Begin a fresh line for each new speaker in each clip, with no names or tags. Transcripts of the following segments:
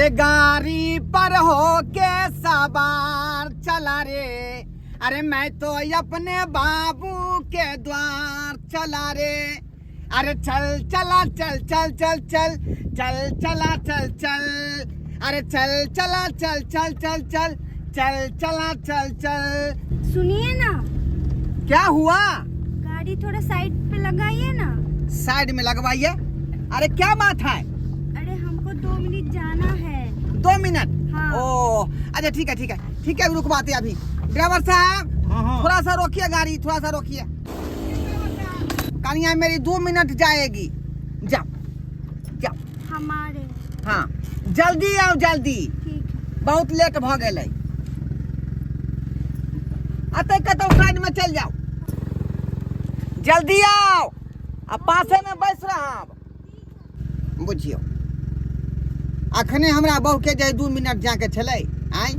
अरे गाड़ी पर हो के सवार चला रे, अरे मैं तो अपने बाबू के द्वार चला रे। अरे चल चला चल चल चल चल चल चला चल चल, अरे चल चला चल चल चल चल चल चला चल चल।
सुनिए ना।
क्या हुआ?
गाड़ी थोड़ा साइड पे लगाइए ना।
साइड में लगवाइए? अरे क्या बात है?
अरे हमको 2 मिनट जाना है।
2 मिनट?
हाँ।
ओ अच्छा ठीक है ठीक है ठीक है, रुकवाते अभी। ड्राइवर साहब
हाँ, हाँ।
थोड़ा सा रोकिए गाड़ी, थोड़ा सा रोकिए। कनिया मेरी 2 मिनट जाएगी, जाओ जाओ।
हमारे
हाँ जल्दी आओ जल्दी,
ठीक है।
बहुत लेट भ गेलै। अतः कतौ साइड में चल जाओ, जल्दी आओ। आ पासे में बैस रहब। बुझियौ अखने हमरा बहू के जे 2 मिनट जाके छलै, आँय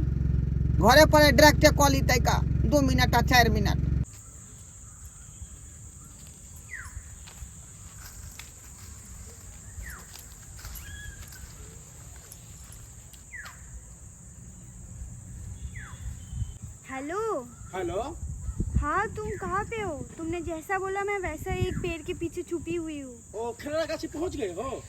घरे पर डायरेक्टे कऽ लीतै का 2 मिनट आ 4 मिनट।
Hello
hello.
हाँ तुम कहाँ पे हो? तुमने जैसा बोला मैं वैसा एक पेड़ के पीछे छुपी हुई हूँ।
ओ खरड़ा गाछी पहुँच गए हो?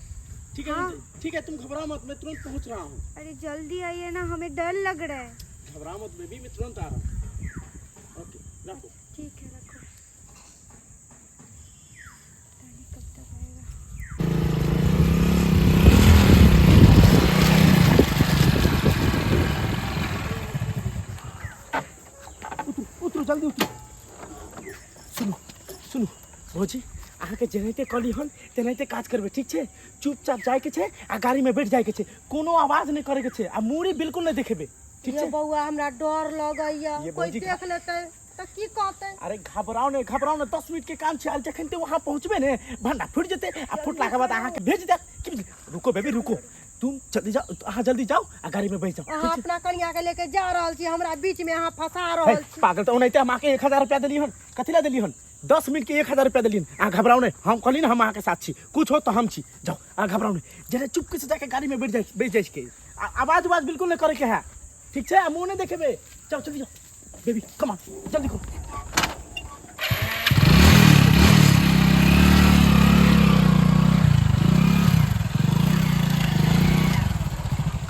ठीक है
हाँ।
ठीक है, तुम घबराओ मत, मैं तुरंत पहुँच रहा हूँ।
अरे जल्दी आइए ना, हमें डर लग रहा है।
घबराओ मत बेबी, मैं तुरंत आ रहा हूँ। ओके रखो।
ठीक है रखो। पता नहीं कब तक आएगा।
उतरो उतरो जल्दी उतरो। सुनू सुनू भौजी, अहाँके जेनाहिते कहली हन तेनाहिते काज करबै, ठीक छै? चुपचाप जाइके छै आ गाड़ीमे बैठ जाइके छै, कोनो आवाज नहि करैके छै आ मूड़ी बिल्कुल नहि देखेबै, ठीक
ये
छै?
बौआ हमरा डर लगैया,
ये
कोई
भौजी
देख लेतै तऽ की कहतै?
अरे घबराओ नहीं घबराओ नहीं, 10 मिनट के काम छै। जखन ते वहाँ पहुँचबे ने भंडा फूट जेतै आ फूटला के बाद अहाँके भेज देत। की बुझलियै? रुको बेबी रुको, तुम जल्दी जाओ, अहाँ जल्दी जाओ आ गाड़ी में बैठ जाओ,
अहाँ
ठीक छै?
अपना कनिया के लेके जा रहल छी, हमरा बीच में अहाँ फंसा
हे,
रहल छी।
पागल तऽ ओनाहिते हम अहाँके 1000 रुपया देली हन, कथी लए देली हन? 10 मिनट के 1000 रुपया देली हन। अहाँ घबराओ नहीं, हम कहली ना हम अहाँके साथ छी, कुछ हो तो हम छी, जाओ अहाँ घबराओ नहीं, जरा चुपके से जाके गाड़ी में बैठ जाए, बैठ जाए के आवाज उवाज बिल्कुल नहीं करे के है, ठीक छै? आ मुँह नहीं देखेबे, जाओ जल्दी जाओ बेबी, कम ऑन जल्दी करो।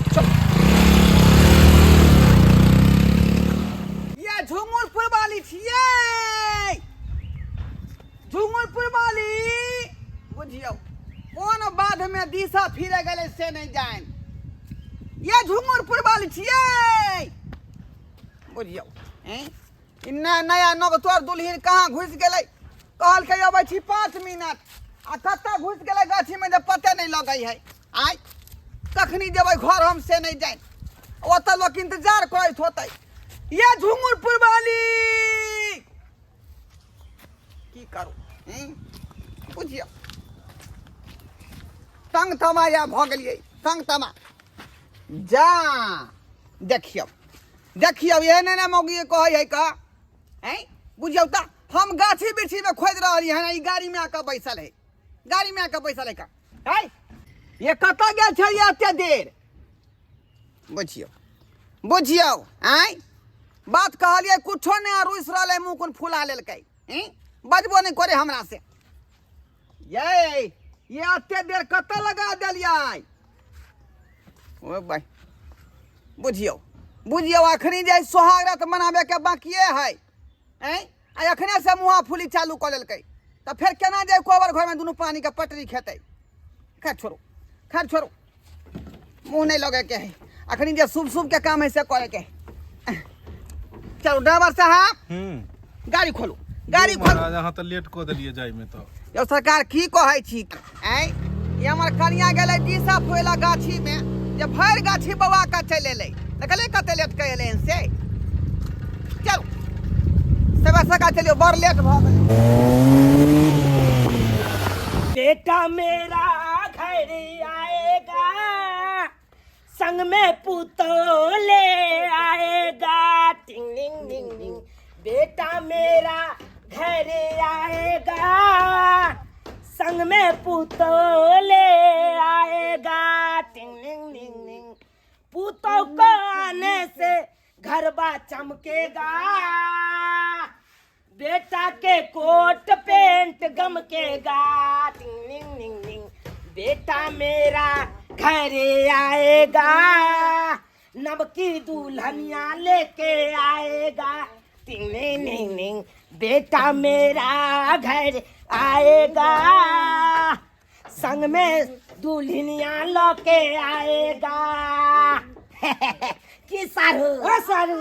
चलो।
ये झुमुरपुर वाली छियै, झुमुरपुर वाली। बुझियौ कोन बाध में दिशा फिरे गेलै से नहीं जान। ये झुमुरपुर वाली छियै। बुझियौ हैं ई नया नया नवतोर दुल्हिन कहाँ घुसि गेलै? कहलकै अबै छी 5 मिनट आ कतऽ घुसि गेलै गाछीमे जे पते नहि लगै है। आइ कखनी जेबै घर हम से नहीं जान, ओतऽ लोक इंतजार करैत होतै। ये झुमुरपुर वाली की करू हैं? बुझियौ तंग तमा या भऽ गेलियै, तंग तमा। जा देखियौ देखियौ एहने ने मौगी कहै है का हैं। बुझियौ तऽ हम गाछी वृक्षी में खोजि रहलियै हन, ई गाड़ी में आके बैसल है, गाड़ी में आके बैसल है का। है ये कतऽ गेल छलियै एते देर? बुझियौ बुझियौ आँय बात कहलियै कुछो नहि आ रुसि रहलै, मुँह कोन फुला लेलकै हैं, बजबो नहि करे हमरा से। ये ये एते देर कतऽ लगा देलियै? ओ भाई बुझियौ बुझियौ अखनी जे सोहाग रात मनाबे के बाकिए है हैं, आ अखने से मुँहा फूली चालू कऽ लेलकै तऽ फेर केना जे कोबर घरमे दुनू पानी के पटरी खेतै? खैर छोड़ू खैर छोड़ू, मुँह नहीं लगे के है, अखनी जे शुभ शुभ के काम है से करे के है। चलो ड्राइवर साहब गाड़ी खोलू गाड़ी खोलू।
महाराज अहाँ तऽ लेट कऽ देलियै जाइमे तऽ।
यौ सरकार की कहै छी आँय, ई हमर कनिया गेलै दिशा फुएला गाछी में जे भरि गाछी बौआ कऽ चलि एलै, देखलियै कते लेट कऽ एलै हन से। चलू सेवा सरकार चलियौ, बड़ लेट भऽ गेलै।
बेटा मेरा घर आएगा संग में पुतो ले आएगा, टिंग टिंग टिंग टिंग। बेटा मेरा घर आएगा संग में पुतो ले आएगा, टिंग टिंग टिंग टिंग। पुतों को आने से घरबा चमकेगा, बेटा के कोट पेंट गमकेगा, टिंग निंग निंग निंग, बेटा मेरा घरे आएगा, नबकी दुल्हनिया लेके आएगा, टिंग निंग निंग निंग, बेटा मेरा घर आएगा, संग में दुल्हनिया लके आएगा। की सारू, ओ सारू,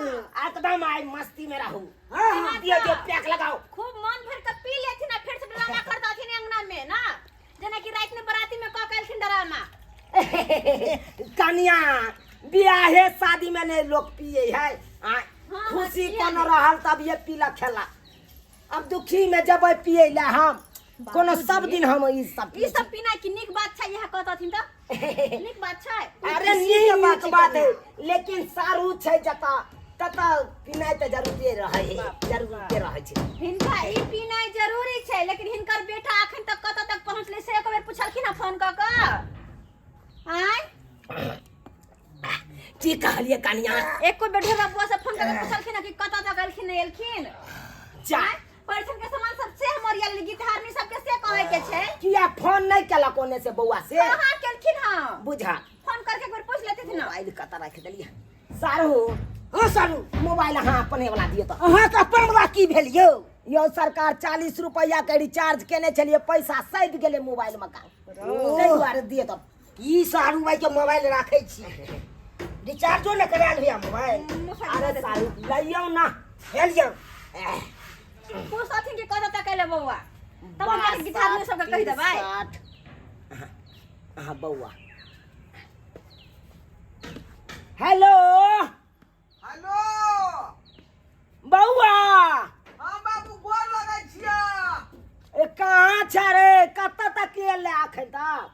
एकदम आई मस्ती में रहू। हाँ, दियो दियो पैक लगाओ।
खूब मन भर के पी लेथिन आ फेर से ड्रामा कर दथिन अंगना में ना, जेना कि रात में बराती में क कलखिन ड्रामा।
कनिया बियाहे शादी में नहीं लोग पिए है।
हाँ,
खुशी
किया
कोनो रहल तब ये पीला खेला, अब दुखी में जब पिए ला हम कोनो सब दिन हम ई सब
ई सब पीना की नीक बात छै, इहा कहतथिन त नीक बात छै।
अरे नीक बात है, लेकिन सारू छै जता तता पीनाइ तऽ जरूरे रहै है, जरूरे रहै छै।
हिनका ई पीनाइ जरूरी छै, लेकिन हिनकर बेटा अखन तक कतऽ तक पहुँचलै से एक बेर पुछलखिन हँ फोन कऽ कऽ? आँय
की कहलियै कनिया?
एको बेर ढेरा बुआ से फोन कऽ के पुछलखिन हँ कि कतऽ तक एलखिन नहि एलखिन?
जा
परिछन के सामान सब से हमर यार गीतहारनी सबके से कहै के छै।
किया फोन नहि केलक ओने से बौआ से?
कहाँ केलखिन हँ?
बुझा
फोन करके एक बेर पूछ लेते ना।
मोबाइल कतऽ राखि देलियै सारू? हँ सारू, मोबाइल अहाँ अपने वाला दियौ तऽ। अहाँके अपन वाला की भेल यौ? यौ सरकार 40 रुपैआ के रिचार्ज केने छलियै, पैसा सैद गेलै मोबाइल मे का, ताहि दुआरे दियौ तऽ।
की सारू भाई के मोबाइल राखै छी, रिचार्जो ने करायल होइया मोबाइल।
अरे सारू लइयौ ना, हेलियौ।
पूछथिन कि कतऽ तक एलै बौआ, तब हम गीतहारनी सबके कहि देबै।
अहाँ बौआ। हेलो
हेलो
बौआ।
हाँ बाबू, गोर लगै छियै।
ए कहाँ छै रे, कतऽ तक एलै अखन तक?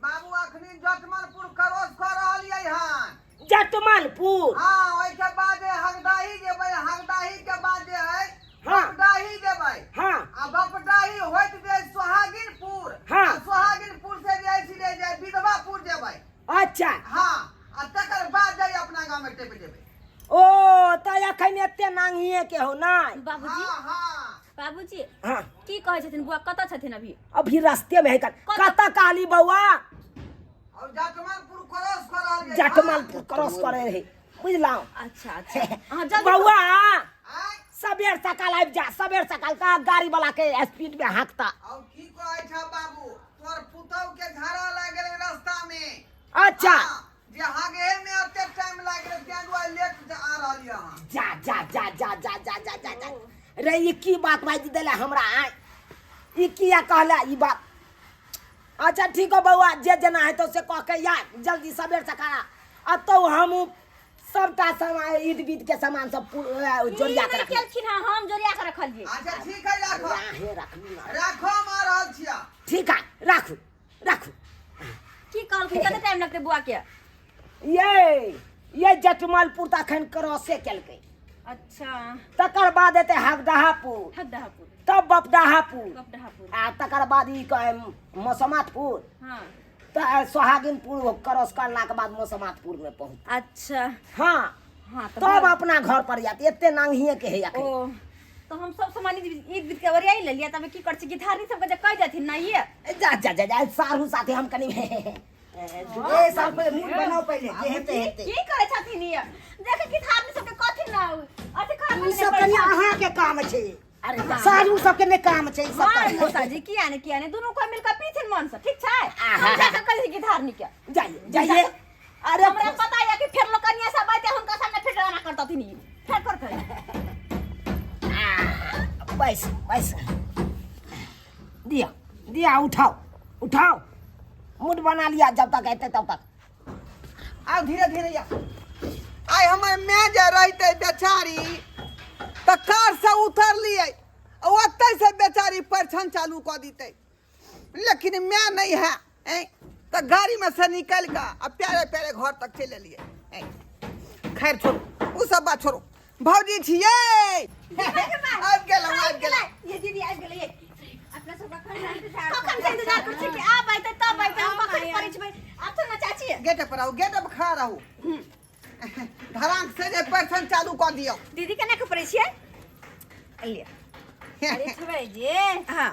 बाबू अखनी जटमलपुर क्रॉस कऽ रहलियै हन।
जटमलपुर?
हाँ, ओहिके बाद जे हगदाही जेबै, हगदाही के बाद जे है
हाँ।
बपडाही जेबै।
हाँ।
आ बपडाही होइत जे सोहागिनपुर।
हाँ।
आ सोहागिनपुर से जे सीधे जे विधवापुर जेबै।
अच्छा।
हाँ, आ तकर बाद जाइए अपना गाँव में टेप जेबै।
ओ तऽ अखन एते नांगिए के हो नाय?
बाबूजी।
हाँ हाँ
बाबूजी।
हाँ।
की कहै छथिन बुआ, कतऽ छथिन अभी?
अभी रास्ते में है। कतऽ कहली बौआ?
और जटमलपुर क्रॉस कऽ रहलियै।
जटमलपुर क्रॉस करे रहे, बुझलहुँ?
अच्छा अच्छा, अहाँ जल्दी
बौआ।
आँय?
सबेर सकाल आबि जा, सबेर सकाल का गाड़ी वाला के स्पीड में हाँकता।
और की कहै छ बाबू, तोर पुतहु के झाड़ा लागि गेलै रास्ता में।
अच्छा।
हाँ, जे हागे में एते टाइम लागि गेलै तें दुआरे लेट से आ रहलियै अहाँ।
जा जा जा जा जा जा जा जा जा रे, ई की बात बाजि देले हमरा? आय ई किया कहला ई बात? अच्छा ठीक हो बौआ, जे जेना हेतौ से कह के या जल्दी सबेर सकाल आ तो हम सबटा सामान ईद बीद के सामान सब जोड़िया के
नहि
रखली।
केलखिन हँ, हम जोड़िया के रखलियै।
अच्छा ठीक है, राखो।
राहे रखली ना।
राखो, हम आ रहल छियै।
ठीक है, राखू राखू।
की कहलखिन, कते टाइम लगतै बुआ के?
ये जटमलपुर तऽ अखन क्रॉसे केलकै।
अच्छा।
तकर बाद एतै हगदहापुर।
हगदहापुर।
तब बपदाहापुर।
बपदाहापुर।
आ तकर बाद ई कहे मौसमातपुर।
हाँ।
तऽ सोहागिनपुर क्रॉस करलाके बाद मौसमातपुर में पहुँच।
अच्छा।
हाँ।
हाँ, तऽ
तब अपना घर पर जात, एते नांगिए के है अखन।
ओ तो हम सब सामान ईद बीत के ओरियाई लेलियै, तब की कर छी गिटारनी सबके जे कहि देथिन ना ये।
जा जा जा जा सारू साथे हम कनी
ए सब पे मूड बनाओ पहिले, जे हेतै हेतै।
की करै छथिन ये? देख गिटारनी सबके कथिन ना अथि खराब
ई सब कनि अहाँ के काम छै।
अरे
सारू सबके नहि काम छै ई सब।
हाँ
करनाइ।
मौसा जी, किया ने किया ने, दुनू कोई मिलकर पीथिन मन से, ठीक छै? हम जाके कहि गिटारनी के।
जाइए जाइए। अरे
हमरा पता है कि फेर लोकनिया सब आइते हुनका सामने फेर ड्रामा करतथिन ई। फेर करतै।
बस बस, दिया दिया, उठाओ उठाओ, मूड बना लिया जब तक एते तब तक।
आउ धीरे धीरे या। आइ हमर माय जे रहितै बेचारी तऽ कार से उतरलियै आ ओतै से बेचारी परिछन चालू कऽ दितै, लेकिन माय नहि है ऐं, तऽ गाड़ी में से निकलि कऽ आ प्यारे प्यारे घर तक चलि एलियै। ऐं, खैर छोड़ू ओ सब बात छोड़ू, भौजी छियै, आबि गेलहुँ आबि गेलहुँ।
ये दीदी आबि गेलै ये। अपना सब कखन से इंतजार कखन से इंतजार करै छी कि आब अइतै तब अइतै, हम कखन परै छबै। आब तो ना चाची
गेट पर आउ, गेट पर खड़ा रहू। धरांक से जे परसन चालू कऽ दियौ।
दीदी केना के पड़ै छियै? लिअ।
अरे छुबै जे।
हाँ।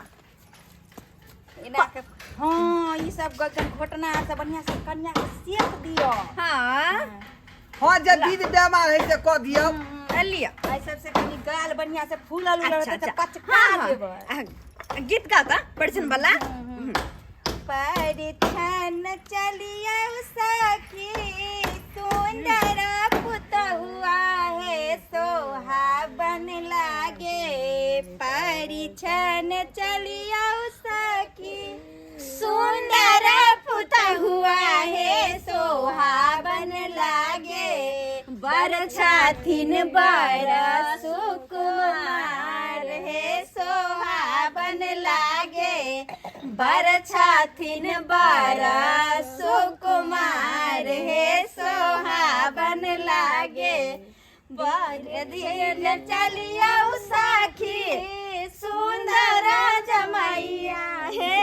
एना के हाँ, ई सब गजन घोटना सब बढ़िया से कन्या के सेक दियो।
हाँ।
हाँ, जे बीज बेमार है से कऽ दियौ।
लिअ।
एहि सबसे कनी गाल बढ़िया से फूलल उलल
अच्छा,
रहतै तऽ
अच्छा।
पचका
हाँ, हाँ।
देबै।
गीत गाओ तऽ परिछन वाला।
परिछन चलियौ सखी सुंदर पुतहुआ हे सोहावन लागे। परिछन चलियौ सखी सुंदर पुतहुआ हे सोहावन लागे। बरछाथिन बर सुकुमार हे सोहावन लागे। बरछाथिन बर सुकुमार हे सोहावन लागे। बर दिन चलियौ सखी सुंदर जमैया हे।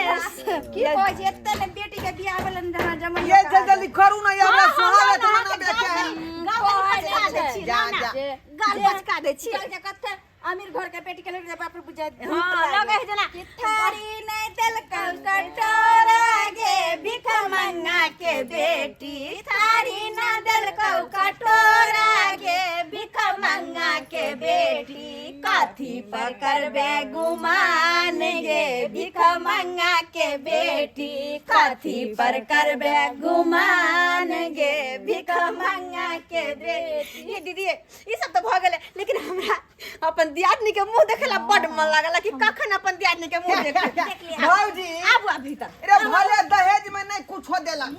की कहै छै एते ने बेटी के बियाह भेलन जहाँ जमैया।
ये जल्दी जल्दी करू ना, ये हमरा
हाँ,
सुहावे
हाँ,
तो
हाँ,
मना बेटे है।
गाल पचका दै छी।
जा, जा।
गाल पचका दै छी।
कते अमीर घर के बेटी के लगे बाप रे बुझाय।
हाँ, लगे है जेना
थारी नहीं देलकौ कटोरा गे भिख मंगा के बेटी। थारी न देलकौ कटोरा गे भिख मंगा के बेटी। कथी पर करबे गुमान गे भिख मंगा के बेटी। कथी पर करबे गुमान गे भिख मंगा के बेटी।
ये दीदी, ई सब तऽ भऽ गेलै, लेकिन हमरा अपन दियादनी के मुंह देखे ला बड मन लागल कि कखन अपन दियादनी के मुंह देख।
भौजी,
आबू आब भीतर।
अरे भले दहेज में नहीं कुछो देलक,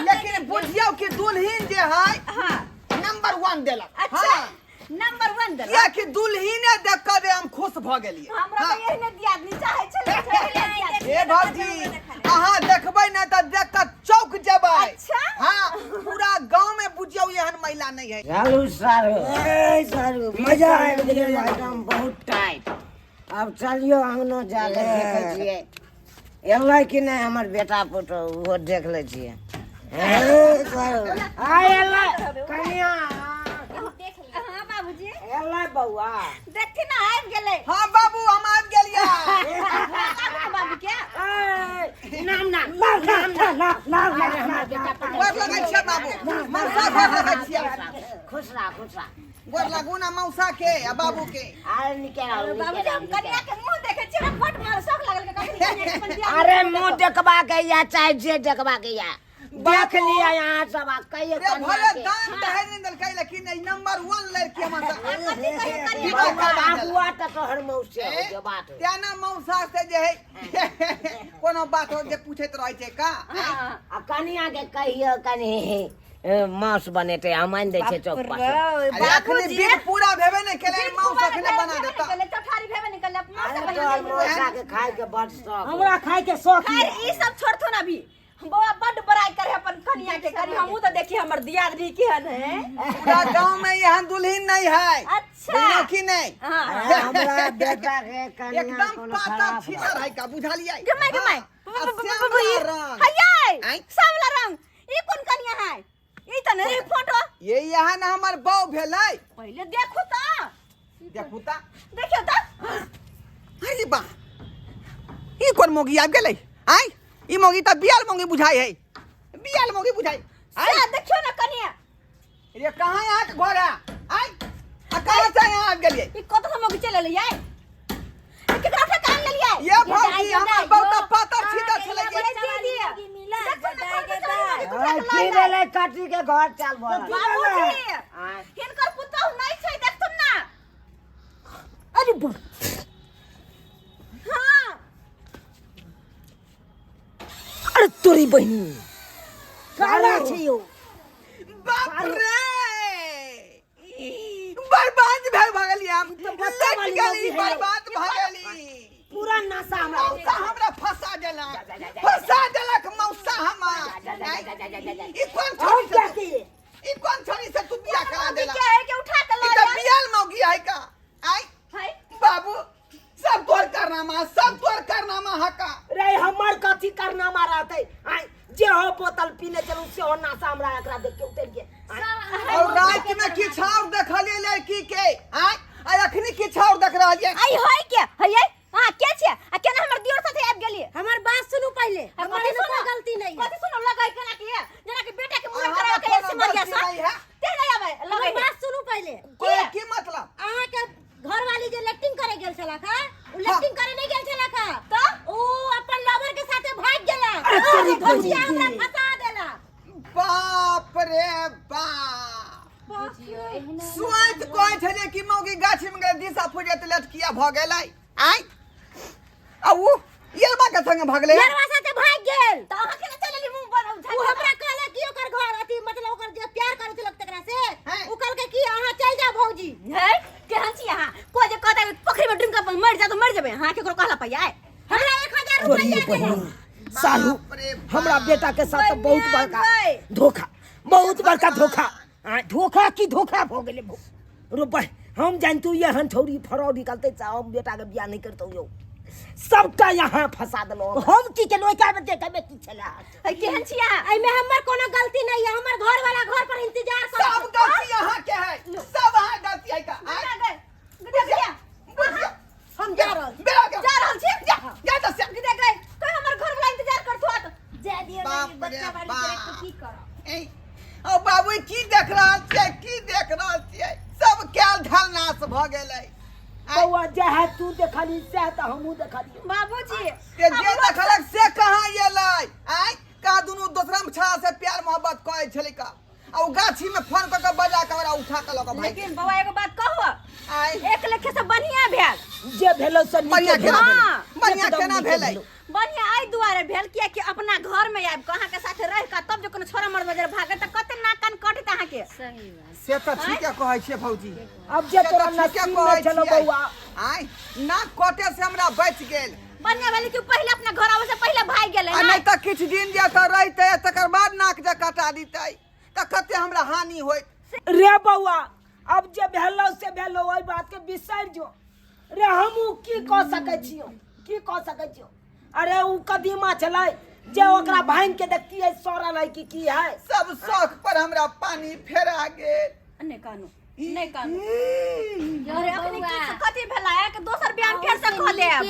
लेकिन बुझियौ कि दुल्हीन जे है
हाँ
नंबर 1 देलक।
अच्छा।
हाँ।
नंबर 1 देलक।
किया कि दुल्हीने देख के हम खुश भऽ गेलियै।
हमरा
हाँ।
तऽ एहने दियादनी चाहै छलै।
ए भौजी, अहाँ देखबै ने तऽ देख कऽ चौक जेबै।
अच्छा।
हाँ, पूरा गांव में बुझियौ एहन महिला नहीं है।
चलू सारू, ए सारू, मजा आबि गेलै एकदम बहुत टाइट। आब चलियौ अंगना जाके देखै छियै एलै कि नहि हमर बेटा पुतोहु, ओहो देख लै छियै। ए सारू, आ एलै कनिया।
हाँ बाबूजी।
एलै बौआ।
देखथिन ना आबि गेलै।
हाँ बाबू, हम आबि गेलियै।
बाबू के
नाम नाम नाम नाम नाम नाम नाम।
गोर लगै छियै बाबू, मौसा गोर लगै छियै।
खुश रह, खुश रह।
गोर लागू ना मौसा के आ बाबू के।
आरे निके रहू।
बाबूजी, हम कन्या के मुंह देखे छियै, हमरा बड मन शौक लागल के कखन कन्या के अपन बियाह।
अरे मुंह देखबा के या चाहे जे देखबा के या देख लिया यहाँ सब आ कहियो
रे
कन्या
भले
के।
दान दहेज नहीं देलकै, लेकिन ई नंबर 1 लड़की हमरा से विवाह
बौआ,
करबा देलक।
अगुआ तऽ तोहर मौसे हो जे बात हो।
तेना मौसा से जे है कोनो बात हो जे पूछैत रहै छै का।
आ कनिया के कहियो कनि मांस बनेतै, हम आनि दै छियै चौक पर से।
अरे अखनी विध पूरा भेबे नहि केलै, मांस अखने बना देता।
चौठारी भेबे नहि केलै, मांस
अरे
बना
तोहर
देता।
मौसा के खाय के बड शौक।
हमरा खाय के शौक।
खैर ई सब छोड़थुन, अभी बौआ बड बड़ाई करे अपन कनिया के करी, हमहूँ तऽ देखी हमर दियादनी केहन है।
पूरा गांव में एहन दुल्हन नहीं है।
अच्छा।
बुझलौ कि नहीं?
हाँ।
अरे हमरा बेटा के कनिया
एकदम
कोनो
पातर
खराब
छिनर है का, बुझलियै?
गमाय गमाय।
हाँ, आ श्यामला रंग।
हयै
आँय?
सावला रंग, ई कोन कनिया है? ई तऽ नहीं फोटो।
ये यहाँ ना हमर बहू भेलै।
पहिले देखू तऽ।
देखू तऽ।
देखियौ तऽ।
अरे बा, ई कोन मोगी आबि गेलै? आँय, ई मोगी तऽ बियाल मोगी बुझाइ है, बियाल मोगी बुझाइ। आँय?
से देखियौ ने कनिया।
रे कहाँ यहाँ के घर है? आँय, आ कहाँ से यहाँ आबि गेलियै?
ई कतऽ से मोगी चलि एलियै? ई केकरा से कान लेलियै?
ये भौजी, हमर बहू तऽ पातर छितर छलै।
दीदी,
अरे की भेलै काटी के घर चल भऽ रहल।
बाबूजी,
आँय।
हिनकर पुतहु नहि छै, देखथुन ना।
अरे बा।
हाँ।
अरे तोरी बहिनी काला छै यौ।
बाप रे, बर्बाद भए भऽ गेली हम,
बच्चा
लटि
वाली
गेली,
मौगी है।
बर्बाद भऽ गेली।
पूरा नशा हमरा
मौसा हमरा फंसा देलक, फंसा देलक मौसा हमर। ई कोन
हम
छोरी
क्या
से
किए?
ई कोन छोरी से तू बियाह करा देलक?
के है के उठा के
ई
लऽ
तऽ
जा।
बियाल मौगी है का? आय
है
बाबू, सब तोहर कारनामा, सब तोहर कारनामा हका।
रे हमर कथी कारनामा रहतै? आय जे हो बोतल पीने चलू से हो नशा हमरा एकरा देख के उतरि गेल।
और रात
आई होय के हयै हां के छै आ केना हमर दियोर साथे आबि गेलियै?
हमर बात सुनू पहिले,
आ
हमर
कथी
एहिमे
सुनू?
कोई गलती नहीं है।
कथी सुनू? लगै केना कि जेना कि बेटा के मुड़न
अहाँ
करावे के
कोनो
सिमरिया
गलती
सँ
नहीं है।
ते नहीं आबै
हमर
लगै
बात सुनू पहिले।
कोई की मतलब?
अहाँ के घरवाली जे लेट्रिन करे गेल छला खा, उ लेट्रिन करे नहीं गेल छला खा,
तो
उ अपन लवर के साथे भाग गेला।
अरे तेरी
भौजी
बहिन।
हमरा फंसा देला।
बाप रे बाप, सोच कहै छलै कि मौगी गाछी में गेलै, दिशा फुजे तऽ लटकिया भऽ गेलै। आय आ उ यलबा के संगे भगलै।
यरवा साथे भाग गेल।
तऽ अहाँ केना चलि एली मुँह पर
उ हमरा कहले कि ओकर घर अथी मतलब ओकर जे प्यार करै छलक तकरा से,
हैं।
उ कहलकै कि अहाँ चलि जाउ भौजी।
है केहन छी अहाँ? कोइ जे कहतै पोखरि में डूबि कऽ मरि जा तऽ मरि जेबै, अहाँ केकरो कहला पाइ आइ?
हमरा 1000
तोरी
रुपैआ
बहिन
देला।
सालू,
बाप रे बाप।
हमरा बेटा के साथ तऽ बहुत
बढ़िया
बड़का
गई।
धोखा, बहुत बड़का धोखा। आ, धोखा की धोखा भऽ गेलै रो बह, हम जानतू एहन छौरी फरौर निकलतै तऽ हम बेटा के बियाह नहि करतौ यौ। सबटा यहाँ फंसा देलहुँ। हम की केलहुँ? एकरा मे देखैमे की छलै?
है केहन छी अहाँ?
एहिमे हमर कोनो गलती नहीं है, हमर घर वाला घर पर इंतजार करै
सब गलती अहाँ के है, सब अहाँ गलती है का। आय,
गई, गई, गई,
बुझिया,
हम जा रहल छी।
बेरा के
जा रहल छी।
जा जा जा से।
गई, गई, कोई हमर घर वाला इंतजार करथु त
जा दियौ
बाप
ने,
रे
बच्चा बाली
बाप।
के की करब?
ए, ओ बाबू की देख रहल छियै, की देख रहल छियै? सब कैल धल नाश भऽ गेलै।
बौआ, जएह तू देखली सएह तऽ हमहूँ देखलियै।
बाबूजी,
ते जे देखलक से कहाँ एलै? आय का दुनू दोसरा छड़ा से प्यार मोहब्बत करै छलै का, आ ओ गाछी में फोन कऽ के बजा के ओकरा उठा के लऽ के भागि गेल।
लेकिन बौआ एगो बात कहू?
आय,
एक लेखे से बढ़िया भेल।
जे भेलो से नीके
बढ़िया
भेलो।
केना भेलै?
हाँ,
बढ़िया
एकदम
केना
नीके
भेलै?
भेलो।
बढ़िया एहि दुआरे भेल कियाकि अपना घर में आबि कऽ अहाँके साथे रहि कऽ तब जे कोनो छोरा मर्द बजर भागे तऽ कते नाक कान कटत अहाँके।
सही बात।
से तऽ ठीके कहै छियै भौजी।
अब जे
से
तोरा
तऽ ठीके
नसीब में
कहै
छलो
छियै।
बौआ।
आय, नाक कटे से हमरा बचि गेल।
बढ़िया भेलै कि पहिले अपना घर आबै से पहिले भागि गेलै।
आ नहि तऽ किछु दिन जे एतऽ रहितै तकर बाद नाक जे कटा दितै तऽ कते हमरा हानि होइत।
रे बौआ, अब जे भेलो से भेलो, ओहि बात के बिसरि जो रे। हमहूँ की कऽ सकै छियौ, की कऽ सकै छियौ? अरे उ कदीमा छलै जे ओकरा भांगि के देखतियै सड़ल है कि की है।
सब शौक पर हमरा पानी फेरा गेल।
नहि कानू, नहि कानू।
यौ
अरे अखनी
बौआ,
की कथी भेला है कि दोसर बियाह फेर से कऽ देब?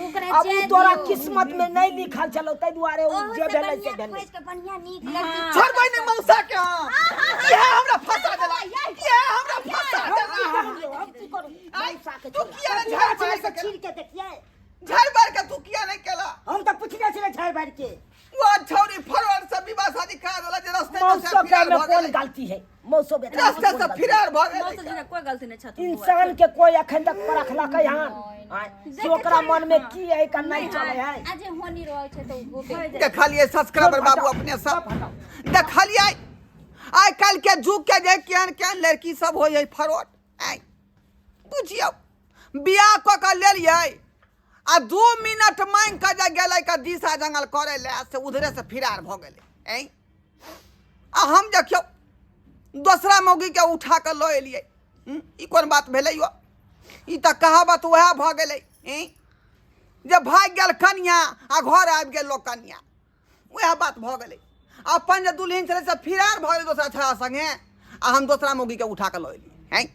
ओकरा
अब उ
जाय
तोरा
दियौ।
किस्मत में नहीं लिखल छलो, ताहि दुआरे उ
ओहू
जे
से
भेलै से
बढ़िया
भेलै।
खोजि के बढ़िया नीक लड़की
छोड़बै नहि मौसा के हम। इएह हमरा फंसा देला, इएह हमरा फंसा देला।
हम की करू?
आय,
मौसा के
तू
छोड़ा।
किया नहि
गाछ
झाड़ि
में
मारि
से
के
छील के देखिए?
झाड़ि मारि के तू किया नहि केला?
हम तऽ पुछने छलै झाड़ि बारि के।
वो छौरी फरवर से विवाह शादी करा देला जे रास्ते में से
मौसो के
फिरार
में
भऽ
कोन
गेलै।
गलती है? मौसो बेटा
रास्ते से फिरार भऽ गेलै।
मौसा जी के कोई गलती नहीं छथुन बौआ।
इंसान के कोई अखन तक परखलकै हन आँय, कि ओकरा मन में की है का नहीं चले है।
आ जे होनी रहै छै तऽ ओ होबे
देखलियै सब्सक्राइबर बाबू अपने सब देखलियै आइ काल्हि के युग के जे केहन केहन लड़की सब होइ है फरोट। आइ बुझियौ बियाह कऽ के लेलियै आ 2 मिनट मांगि कऽ जे गेलै के दिशा जंगल करै लए से उधरे से फिरार भऽ गेलै। ऐं आ हम देखियौ दोसरा मौगी के उठा कऽ लऽ एलियै। ई कोन बात भेलै यौ? ई तऽ कहावत वएह भऽ गेलै ऐं जे भागि गेल कनिया आ घर आबि गेल लोक कनिया, वएह बात भऽ गेलै। अपन जे दुल्हिन छलै से फिरार भऽ गेलै दोसरा छड़ा संगे आ हम दोसरा मौगी के उठा कऽ लऽ एलियै। ऐं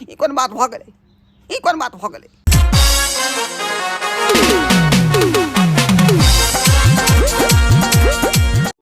ई कोन बात भऽ गेलै? ई कोन बात भऽ गेलै?